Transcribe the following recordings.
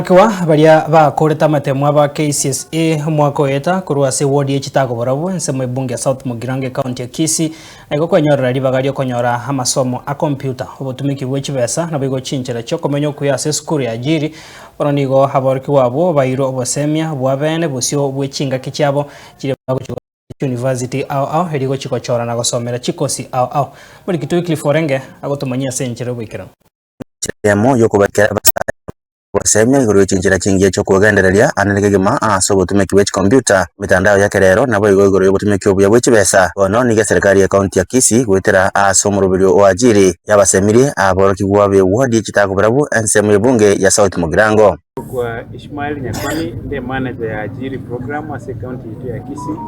Aborokigwa baria bakorete amatemo aba KCSE omwaka oeta korwa ase eward ye Chitago barabwo ensemo ebunge ya South Mugirango ecounty ya Kisii naigo kwenyorera ribaga riokonyora amasomo a computer, obotumiki bwe chibesa naboigo chinchera chiokomenya okuya ase esukuru ya Ajiri. Bono nigo aborokigwa abwo bairwe obosemia bwa bene bosio bwe chingaki chiabo chiria bagochi Chiuniversity ao ao erio gochia gochora na gosomera chikosi ao ao. Morikito Wycliffe Orenge agotomanyia ase enchera y'oboikeranu. Enchera eyemo y'okobaikera abasae obosemia igoro ye chinchera chingiya chi'okwegendereria ande kegima ase obotumeki bwe chikompiuta, emetandao y'ekerero, naboigo igoro y'obotumeki obuya bwe chibesa. Bono nigo eserekari ye county ya Kisii goetera ase omoroberio o Ajiri yabasemirie aborokigwa be ward chitakobarabwo ensemo y'ebunge ya South Mugirango. Kwa Ishmael Nyakoni, inde manager ya Ajiri program ase ecounty yaito ya Kisii.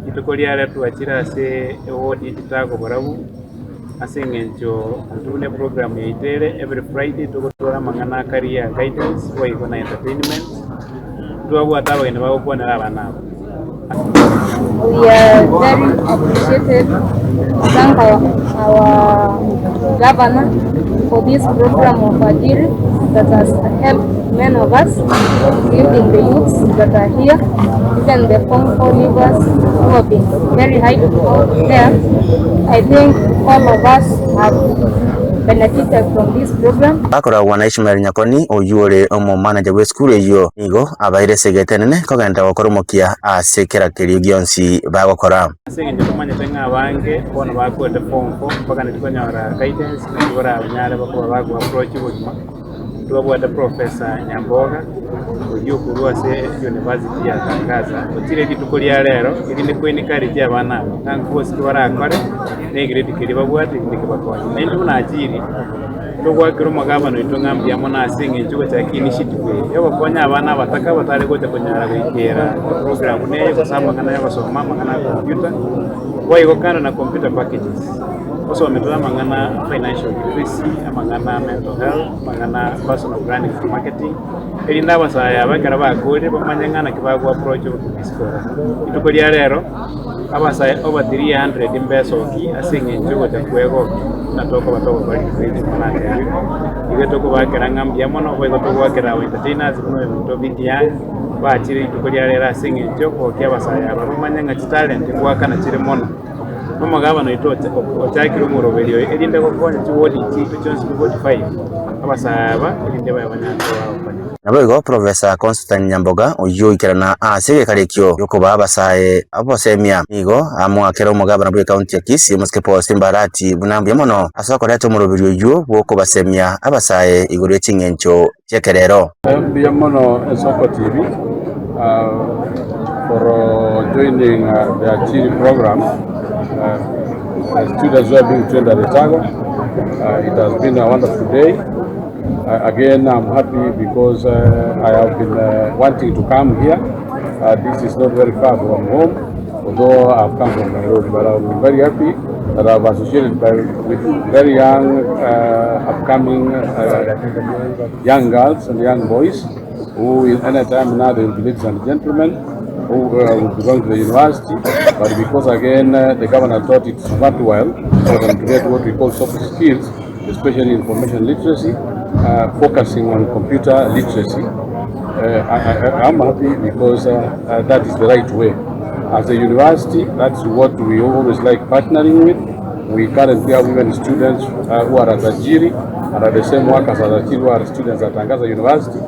Rituko riare twachire ase eward ye chitago barabwo ase eng'encho intwe buna eprogram yaito ere every Friday togotwara amang'ana a career guidance boigo na entertainment, ntwabwate abageni bagokwanera abana aba. We are very appreciated to thank our, our governor for this program of Ajiri that has helped many of us, including the youths that are here, even the Form 4 leavers who have been very high there. I think all of us have benefited from this program. Bakoragwa na Ishmael Nyakoni, oyio ore omomanager bw'esukuru eyio, nigo abaire esegete enene kogenderera gokora omokia ase kera keria gionsi bagokora. Ase engencho tomanyete ng'a abange bono bakorete form four mpaka nari konyora guidance naki baranyare koba bago approach obogima. Ntwabwate Professor Nyamboga oyio okorwa ase University ya Tangaza ochire rituko ria rero erinde ko encourage abana aba ng'a nkosi ki barakore na egrade keria babwate erinde kebakonye. Naintwe buna Ajiri Togoakera omogabane oito ng'a mbuya mono ase engencho y'ogochaka initiative eye y'ogokonya abana abataka batare gocha konyara goikera eprogram buna eye gose amang'ana y'ogosoma amang'ana a computer. Boigo kando na computer packages, osome tore amang'ana a financial literacy, amang'ana a mental health, amang'ana a personal branding and marketing, erinde abasae aba ekero bakorire bamanye ng'a naki bago approach obogima isiko iga. Rituko ria rero. Abasae over 300 mbesoki ase engencho y'ogocha kwegokia, buna tokoba togokora rituko eri ring'ana atebiwe. Igo tokobakera ng'a mbuya mono, boigo togoakera our entertainers buna oyominto Big Young, bachire rituko ria rero ase engencho y'okogokia abasae aba bamanye ng'a chitalent ngoakana chire mono. Na omogabana oito ochakire omoroberio oyo erinde gokonya chiward chiaito chionsi pi 45, abasae aba erinde babe banyare koba bagokonyeka. Naboigo Professor Constantine Nyamboga oyio oikerana ase egekaro ekio giokobaa abasae obosemia nigo amoakera omogabana bw'ecounty ya Kisii omosike Paul Simba Arati buna mbuya mono ase okoreta omoroberi oyio bw'okobasemia abasae igoro ye ching'encho chi'ekerero. Mbuya mono Esoko TV for joining the Ajiri program the students who are being trained at Etago it has been a wonderful day. Again, I'm happy because I have been wanting to come here. This is not very far from home, although I've come from Nairobi, but I'm very happy that I've associated by, with very young, upcoming young girls and young boys who in any time now they will be ladies and gentlemen who will be going to the university. But because again the governor thought it's worthwhile for them to get what we call soft skills, especially information literacy, focusing on computer literacy. I, am happy because that is the right way. As a university, that's what we always like partnering with. We currently have even students who are at Ajiri and at the same work as Ajiri who are students at Tangaza University.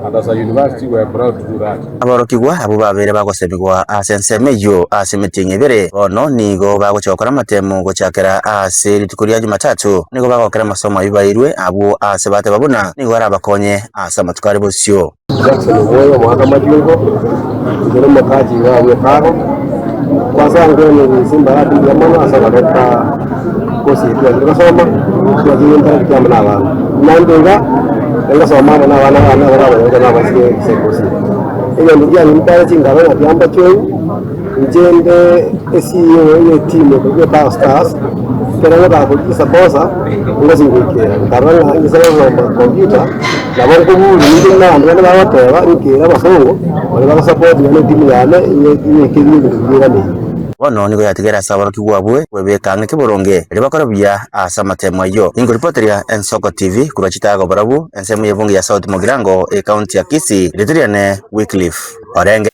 And as a university, we are proud to do that. Aborokigwa abwo babeire bagosemigwa ase ensemo eyio ase emetienyi ebere, bono nigo bagochia gokora amatemo gochakera ase rituko ria Jumatatu. Nigo bagokera amasomo ayio bairwe abwo ase bateba buna nigo arabakonye ase amatuko are bosio. Jackson Obwoyo, omogaka Majungo, inche nomokachi iga abwo Etago, kwanza nkwenye Simba Arati mbuya mono ase okoreta course eye twachire gosoma, twachire interact amo na abana. Naende iga, ngosoma amo na abana bane abare abanyaroka na abaiseke ase ecourse eye. Egento kiang'itare chingaro ng'a tiga mbachwewu, inche nde eCEO ye etimu ekorokwa Etago Stars, ekero ngotaka korigia esaposa, ngochi ngoikera, nkarora ng'a inche gosoma computer, nabo nkoburia ninde buna abanto bande bagoteba, nkere abasongo, baria bagosupport nonye na etimu yane, inye inyekerie ebinto biria eganeirie. Bono nigo yatigere ase aborokigwa abwo kwebeka ang'e keboronge, erio bakore buya ase amatemo ayio. Ninkoripoteria Ensoko TV korwa chitaago barabwo, ensemo y'ebunge ya South Mugirango, ekaunti ya Kisii, rieta riane Wycliffe Orenge.